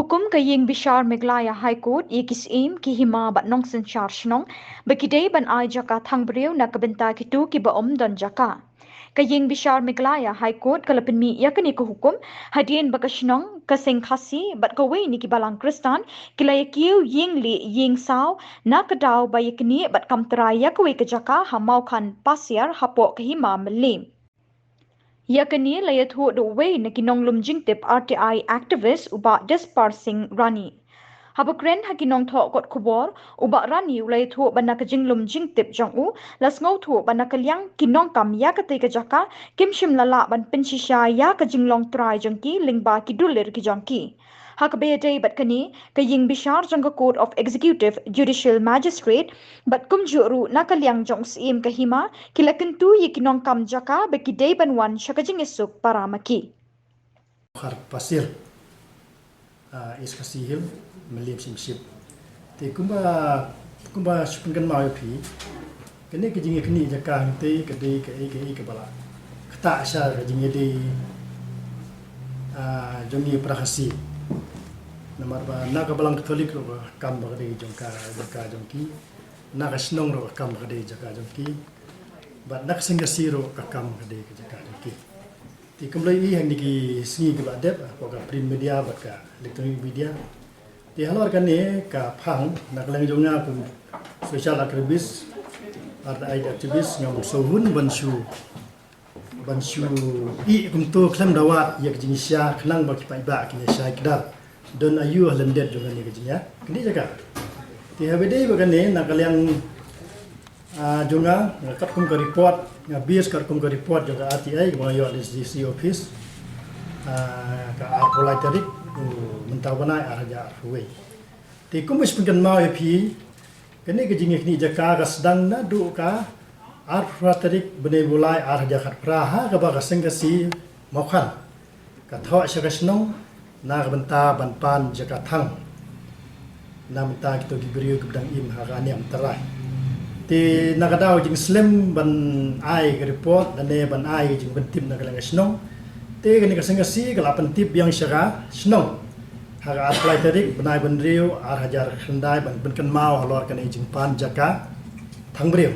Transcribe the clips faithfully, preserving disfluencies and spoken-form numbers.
Hukum ka ïing bishar Meghalaya High Court ïa ki syiem, ki hima bad nongsynshar shnong ba ki dei ban ai jaka thang briew na ka bynta kito kiba ym don jaka. Ka ïing bishar Meghalaya High Court ka la pynmih ïa kane ka hukum hadien ba ka shnong, ka seng Khasi bad kawei na ki balang Khristan ki la ïa kiew ïing lieh ïing saw na ka daw ba ïa knieh bad kam trai ïa kawei ka jaka ha Mawkhan Pasiar hapoh ka hima Mylliem. Ïa kane la ïathuh da uwei na ki nonglum jingtip R T I activist, u Bah Despar Singh Rani. Haba kren ha ki nongthoh kot khubor, u Bah Rani u la ïathuh ba na ka jinglum jingtip jong u la sngewthuh ba na ka liang ki nongkam ïa katei ka jaka kim shym la lah ban pynshisha ïa ka jinglong trai jong ki lyngba ki dulir ki jong ki. Ha kaba ïadei bad kane, ka ïing bishar jong ka Court of Executive Judicial Magistrate bad kumjuh ruh na ka liang jong u syiem ka hima ki la kyntu ïa ki nongkam jaka ba ki dei ban wan sha ka jingïasuk para ma ki. Khar Pasir, ah, East Khasi Hills, Mylliem Syiemship. Te kumba, kumba shu pynkynmaw ïa phi, kane ka jingïaknieh jaka hangtei ka dei kaei kaei kaba la ktah sha ka jingïadei, ah, jong ngi para Khasi. Namar ba na ka balang Katholik ruh ka kam ba ka dei jong ka, jaka jong ki. Na ka shnong ruh ka kam ba ka dei jaka jong ki. Bad na ka seng Khasi ruh ka kam ka dei ka jaka jong ki. Te kumba la ïohi ha kine ki sngi kiba la dep, hapoh ka print media bad ka electronic media. Te halor kane ka phang, na ka liang jong nga kum social activist, R T I activist, ngam sngewhun ban shu, ban shu ïeh kumto khlem da wad ïa ka jingshisha, khnang ba ki paidbah kin ïa shai kdar. Don aïu ha lyndet jong kane ka jingïa, kane jaka. Te haba ïadei bad kane, na ka liang, ah, jong nga, nga katkum ka report, nga base katkum ka report jong ka R T I kaba nga ïoh na D C office, ah, ka arphew lai tarik u mynta u bnai, ar hajar arphew wei. Te kumba shu pynkynmaw ïa phi, kane ka jingïaknieh jaka ka sdang naduh ka arphew phra tarik bnai ba lai, ar hajar khatphra, ha kaba ka seng Khasi Mawkhan ka thoh sha ka shnong na ka bynta ban pan jaka thang na ka bynta kito ki briew kiba dang im ha ka niam trai. Te na ka daw jingslem ban ai ka report lane ban ai ka jingpyntip na ka liang ka shnong, te kane ka seng Khasi ka la pyntip biang sha ka shnong ha ka arphew lai tarik bnai ba hynriew, ar hajar khyndai, ban pynkynmaw halor kane ka jingpan jaka thang briew.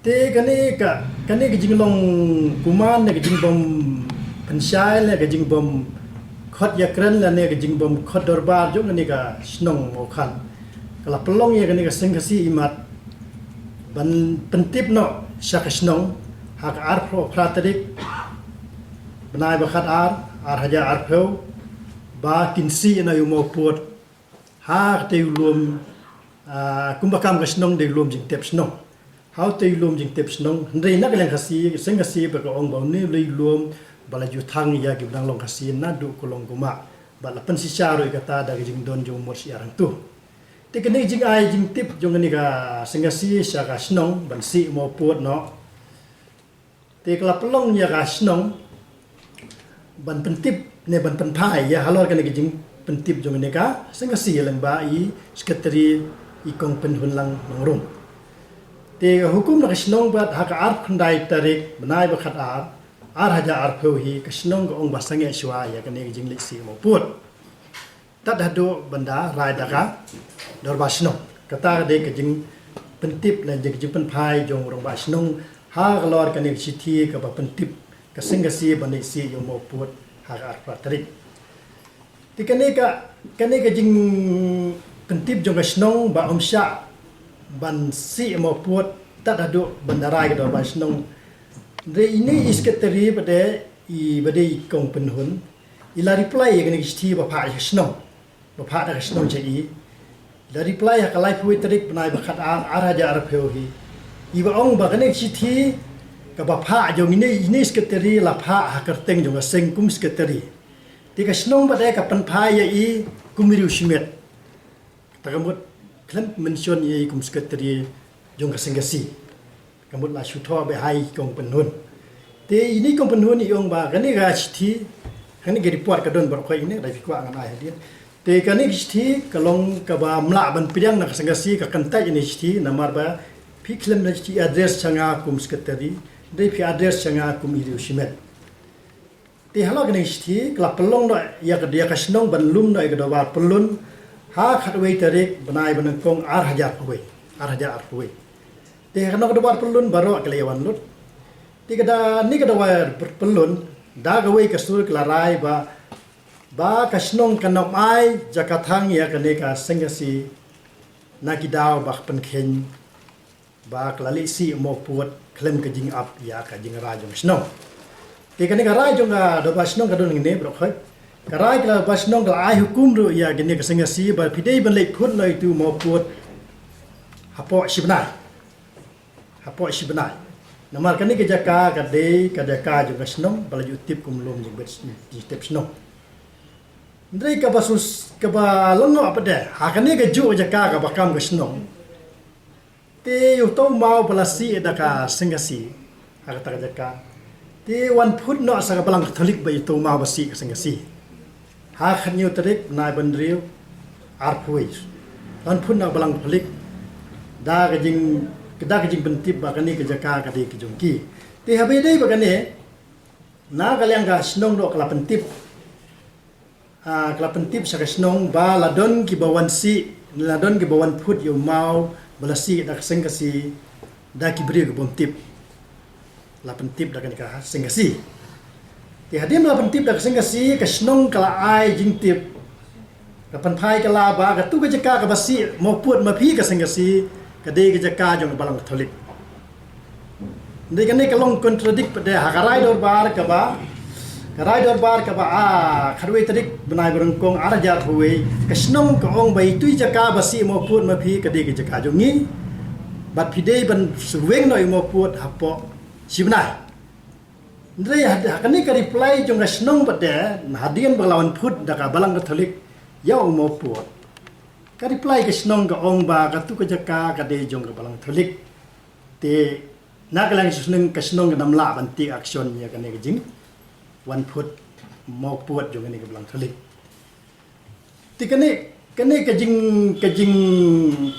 Te kane ka, kane ka jinglong kuman ne ka jingbym pynshai ne ka jingbym khot ïakren lane ka jingbym khot dorbar jong kane ka shnong Mawkhan ka la pynlong ïa kane ka seng Khasi Imat ban pyntip noh sha ka shnong ha ka arphew phra tarik bnai ba khatar, ar hajar arphew, ba kin sih noh ïa u mawpud ha katei u lum, ah, kumba kam ka shnong dei u lum jingtep shnong. Ha utei u lum jingtep shnong, hynrei na ka liang Khasi, seng Khasi ba ka ong ba une u lum ba la ju thang ïa kiba dang long Khasi naduh ka long kumba, ba la pynshisha ruh ïa kata da ka jingdon jong u mot syiar hangto. Te kane ka jingai jingtip jong kane ka seng Khasi sha ka shnong ban sih mawpud noh. Te ka la pynlong ïa ka shnong ban pyntip ne ban pynphai ïa halor kane ka jingpyntip jong kane ka seng Khasi lyngba i Secretary i Kong Pynhunlang Nongrum. Te ka hukum na ka shnong pat ha ka arphew khyndai tarik bnai ba khatar, ar hajar arphew hi ka shnong ka ong ba sangeh shuwa ïa kane ka jingleit sih mawpud. Tad haduh ban da rai da ka dorbar shnong. Kata ka dei ka jingpyntip lane ka jingpynphai jong u rangbah shnong halor kane ka shithi kaba pyntip ka seng Khasi ban leit sih ïa u mawpud ha ka arphew phra tarik. Te kane ka, kane ka jingpyntip jong ka shnong ba ym shah ban sih mawpud tad haduh ban da rai ka dorbar shnong. Hynrei ine i Secretary ba dei i, ba dei i Kong Pynhun, i la reply ïa kane ka shithi ba phah sha ka shnong, ba phah da ka shnong sha i. I la reply ha ka laiphew tarik bnai ba khatar, ar hajar arphew hi. I ba ong ba kane ka shithi kaba phah jong ine, ine i Secretary la phah ha kyrteng jong ka seng kum Secretary. Te ka shnong ba dei ka pynphai ïa i kum i riewshimet. Te ka mut khlem mention ïa i kum Secretary jong ka seng Khasi. Ka mut la shu thoh beit ha i Kong Pynhun. Te ine i Kong Pynhun i ong ba kane ka shithi, kane ka report ka don baroh khoit ine, da phi kwah ngan ai hadien. Te kane ka shithi ka long kaba ym lah ban pdiang na ka seng Khasi, ka kyntait ine i shithi namar ba phi khlem da shithi address sha nga kum Secretary, dei phi address sha nga kum i riewshimet. Te halor kane ka shithi ka la pynlong noh ïa ka, ïa ka shnong ban lum noh ïa ka dorbar pyllun ha khatwei tarik bnai ba nyngkong ar hajar arphew wei, ar hajar arphew wei. Te ha kane ka dorbar pyllun baroh ki la ïa wan lut. Te ka da, kane ka dorbar pyllun da kawei ka sur ka la rai ba, ba ka shnong kan ym ai jaka thang ïa kane ka Seng Khasi na ki daw ba ka pynkheiñ ba ka la leit sih mawpud khlem ka jingap ïa ka jingrwai jong ka shnong. Te kane ka rai jong ka dorbar shnong ka don hangne baroh khoit. Ka rai ka la ba shnong ka la ai hukum ruh ïa kane ka Seng Khasi ba phi dei ban leit phut noh ïa itu mawpud hapoh shi bnai. Hapoh shi bnai. Namar kane ka jaka ka dei ka jaka jong ka shnong ba la ju tip kum lum jingbit, jingtip shnong. Hynrei kaba sus, kaba lyngngoh pat de ha kane ka juh jaka kaba kam ka shnong. Te ïa uto u maw ba la sih da ka Seng Khasi ha kata ka jaka, te wan phut noh sa ka Balang Katholik ba ïa uto u maw ba sih ka Seng Khasi ha ka khathynñiew tarik bnai ba hynriew arphew wei. Wan phut noh Balang Katholik da ka jing, da ka jingpyntip ba kane ka jaka ka dei ka jong ki. Te haba ïadei bad kane, na ka liang ka shnong ruh ka la pyntip, ah, ka la pyntip sha ka shnong ba la don kiba wan sih, la don kiba wan phut ïa u maw ba la sih da ka Seng Khasi da ki briew ki bym tip. La pyntip da kane ka Seng Khasi. Te hadien ba la pyntip da ka Seng Khasi, ka shnong ka la ai jingtip, ka pynphai ka la ba katu ka jaka kaba sih mawpud ma phi ka Seng Khasi ka dei ka jaka jong ka Balang Katholik. Hynrei kane ka long contradict pat de ha ka rai dorbar kaba, ka rai dorbar kaba, ah, khatwei tarik bnai ba nyngkong ar hajar arphew wei, ka shnong ka ong ba itu i jaka ba sih mawpud ma phi ka dei ka jaka jong ngi, bad phi dei ban shu weng noh ïa u mawpud hapoh shi bnai. Hynrei ha, ha kane ka reply jong ka shnong pat de, hadien ba la wan phut da ka Balang Katholik ïa u mawpud, ka reply ka shnong ka ong ba katu ka jaka ka dei jong ka Balang Katholik. Te na ka liang ka shnong, ka shnong kam lah ban take action ïa kane ka jingwan phut mawpud jong kane ka Balang Katholik. Te kane, kane ka jing, ka jing,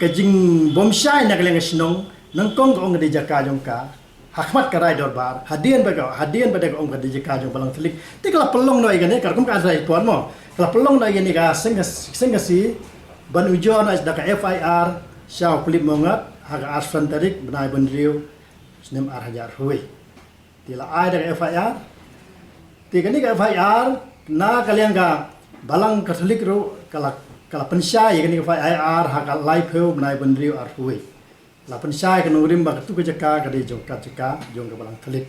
ka jingbymshai na ka liang ka shnong, nyngkong ka ong ka dei jaka jong ka ha khmat ka rai dorbar, hadien ba ka, hadien ba da ka ong ka dei jaka jong Balang Katholik. Te ka la pynlong noh ïa kane, ka rukom ka rai por mo, ka la pynlong noh ïa kane ka Seng Khasi, Seng Khasi ban ujor noh da ka F I R sha u Philip Mawngap ha ka arphew san tarik bnai ba hynriew snem ar hajar arphew wei. Te la ai da ka F I R. Te kane ka F I R na ka liang ka Balang Katholik ruh ka la, ka la pynshai ïa kane ka F I R ha ka laiphew bnai ba hynriew arphew wei. La pynshai ka nongrim ba katu ka jaka ka dei jong ka, jaka jong ka Balang Katholik.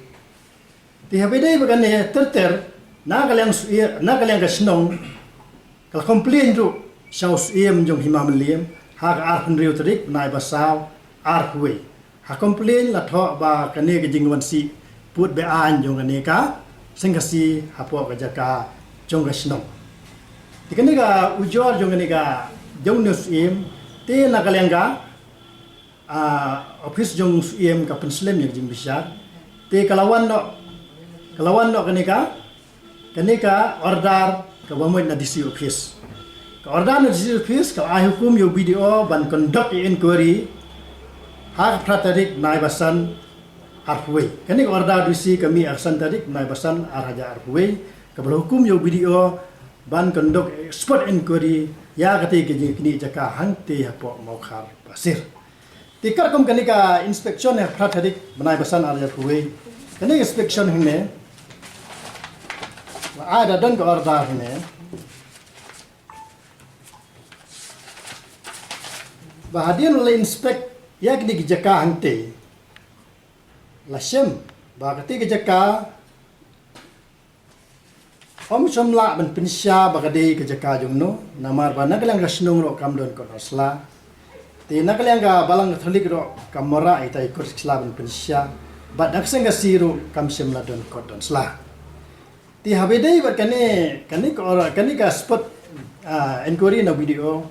Te haba ïadei bad kane ter ter, na ka liang Suiñ, na ka liang ka shnong ka la complain ruh sha u Suiñ jong Hima Mylliem ha ka arphew hynriew tarik bnai ba saw arphew wei. Ha complain la thoh ba kane ka jingwan sih pud be-aiñ jong kane ka Seng Khasi hapoh ka jaka jong ka shnong. Te kane ka ujor jong kane ka jong u Suiñ, te na ka liang ka, ah, office jong u Suiñ ka pynslem ïa ka jingbishar. Te ka la wan noh, ka la wan noh kane ka, kane ka order kaba mut na D C office. Ka order na D C office ka ai hukum ïa u B D O ban conduct ïa inquiry ha ka phra tarik bnai ba san arphew wei. Kane ka order D C ka mih ha ka san tarik bnai ba san ar hajar arphew wei, kaba la hukum ïa u B D O ban conduct expert inquiry ïa katei ka jingknieh jaka hangtei hapoh Mawkhar Pasir. Te katkum kane ka inspection ha ka phra tarik bnai ba san ar hajar arphew wei. Kane ka inspection hangne, la ai da don ka order hangne ba hadien la inspect ïa kine ki jaka hangtei, la shem ba katei ka jaka ym shym lah ban pynshisha ba ka dei ka jaka jong no, namar ba na ka liang ka shnong ruh kam don kot don sla. Te na ka liang ka Balang Katholik ruh kam wanrah ïa kita ki kot ki sla ban pynshisha. Bad na ka Seng Khasi ruh kam shym la don kot don sla. Te haba ïadei bad kane, kane ka or-, kane ka spot, ah, inquiry na B D O,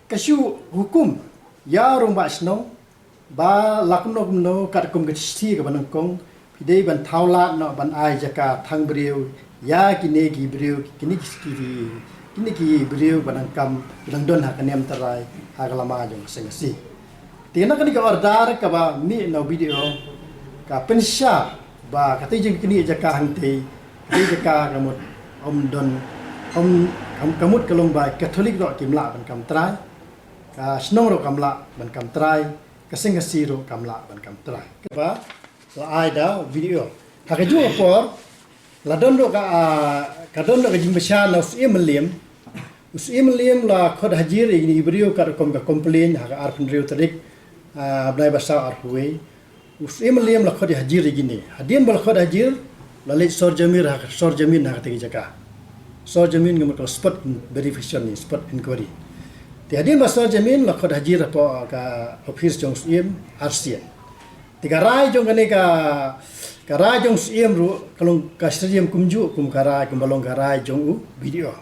ka shu hukum ïa u rangbah shnong ba la kumno kumno katkum ka shithi kaba nyngkong, phi dei ban thaw lad noh ban ai jaka thang briew ïa kine ki briew, kine ki, ki, kine ki briew ba nang kam, ba nang don ha ka niam trai ha ka lama jong ka Seng Khasi. Te na kane ka order kaba mih na u B D O ka pynshisha ba katei jingknieh jaka hangtei Ka dei jaka ka mut ym don, ym, ka, ka mut ka long ba Katholik ruh kim lah ban kam trai, ka shnong ruh kam lah ban kam trai, ka seng Khasi ruh kam lah ban kam trai. Kaba la ai da video. Ha kajuh ka por la don ruh ka, ah, ka don ruh ka jingbishar na u Syiem Mylliem. U Syiem Mylliem la khot hajir ïa kine ki briew katkum ka complain ha ka arphew hynriew tarik, ah, bnai ba saw arphew wei. U Syiem Mylliem la khot hajir ïa kine. Hadien ba la khot hajir, la leit Sor Jamir ha, Sor Jamin ha katei ka jaka. Sor Jamin ka mut ka spot verification ne, spot inquiry. Te hadien ba Sor Jamin la khot hajir hapoh ka office jong u Syiem, arsien. Te ka rai jong kane ka, ka rai jong u Syiem ruh ka long ka syriem kumjuh kum ka rai, kumba long ka rai jong u B D O.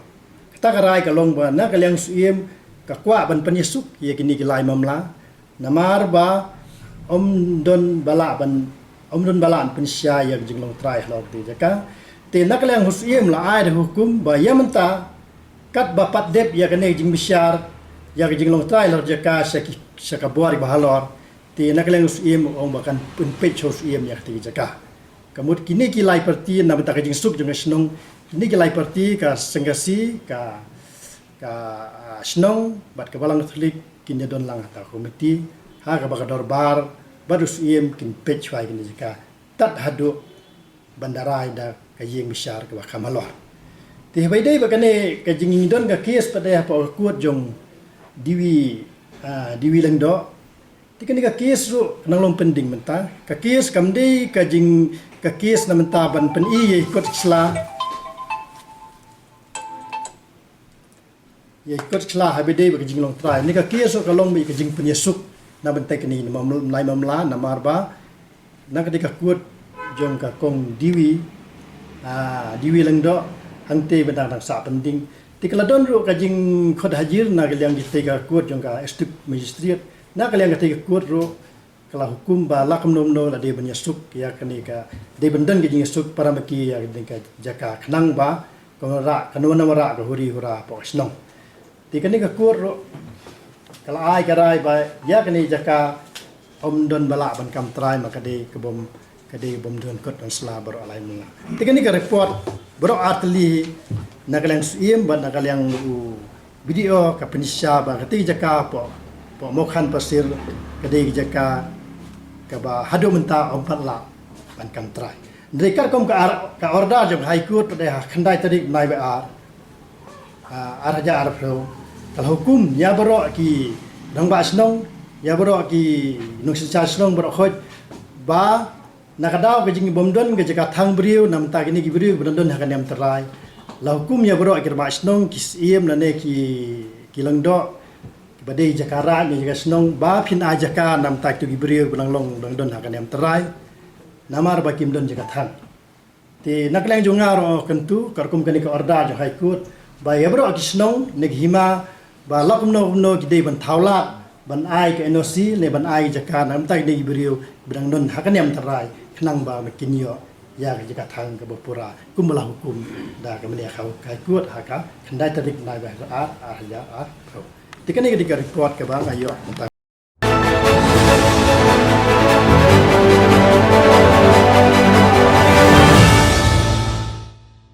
Kata ka rai ka long ba na ka liang u Syiem ka kwah ban pynïasuk ïa kine ki lai mamla. Namar ba ym don ba lah ban, ym don ba lah ban pynshai ïa ka jinglong trai halor katei ka jaka. Te na ka liang u Syiem la ai da hukum ba ïa mynta katba pat dep ïa kane ka jingbishar ïa ka jinglong trai halor jaka sha ki, sha ka bor ba halor. Te na ka liang u Syiem u ong ba kan pynpeit sha u Syiem ïa katei ka jaka. Ka mut kine ki lai parti na bynta ka jingsuk jong ka shnong, kine ki lai parti, ka seng Khasi, ka, ka, ah, shnong bad ka Balang Katholik kin ïa don lang ha ka komiti, ha kaba ka dorbar bad u Syiem kin peit shuwa ïa kane ka jaka tad haduh ban da rai da ka ïing bishar kaba kham halor. Te haba ïadei bad kane ka jingdon ka kes pat de hapoh ka kot jong Dewi, ah, Dewi Lyngdoh. Te kane ka kes ruh ka nang long pending mynta. Ka kes kam dei ka jing, ka kes na mynta ban pyni ïa i kot sla. Ïa i kot sla haba ïadei bad ka jinglong trai. Kane ka kes ruh ka long beit ka jingpynïasuk na bynta kine ki mam-, lai mamla namar ba na katei ka kot jong ka Kong Dewi, ah, Dewi Lyngdoh, hangtei ba dang, dang sah pending. Te ka la don ruh ka jingkhot hajir na ka liang kitei ka kot jong ka District Magistrate. Na ka liang katei ka kot ruh ka la hukum ba la kumno kumno la dei ban ïasuk ïa kane ka, dei ban don ka jingïasuk para ma ki ïa kane ka jaka khnang ba kan wanrah, kan wanrah ka huri hura hapoh ka shnong. Te kane ka kot ruh ka la ai ka rai ba ïa kane ka jaka ym don ba lah ban kam trai ma ka dei ka bym, ka dei bym don kot don sla baroh lai mala. Te kane ka report baroh ar tylli na ka liang u Syiem bad na ka liang u B D O ka pynshai ba katei ka jaka hapoh, hapoh Mawkham Pasir ka dei ka jaka kaba haduh mynta ym pat lah ban kam trai. Hynrei katkum ka ar-, ka order jong ka High Court pat de ha khyndai tarik bnai ba ar, ah, ar hajar arphew, ka la hukum ïa baroh ki rangbah shnong, ïa baroh ki nongsynshar shnong baroh khoit ba na ka daw ka jingbymdon ka jaka thang briew na bynta kine ki briew kiba dang don ha ka niam trai. La hukum ïa baroh ki rangbah shnong, ki Syiem lane ki, ki Lyngdoh, kiba dei jaka raid ne jaka shnong, ba phin ai jaka na bynta kito ki briew kiba dang long, dang don ha ka niam trai. Namar ba kim don jaka thang. Te na ka liang jong nga ruh kyntu, katkum kane ka order jong High Court, ba ïa baroh ki shnong ne ki hima ba la kumno kumno ki dei ban thaw lad ban ai ka N O C ne ban ai jaka na bynta kine ki briew ba dang don ha ka niam trai khnang ba kin ïoh ïa ka jaka thang kaba pura kumba la hukum da ka mynta ka High Court ha ka khyndai tarik bnai ba ar, ar hajar arphew. Te kane ka dei ka report kaba nga ïoh mynta.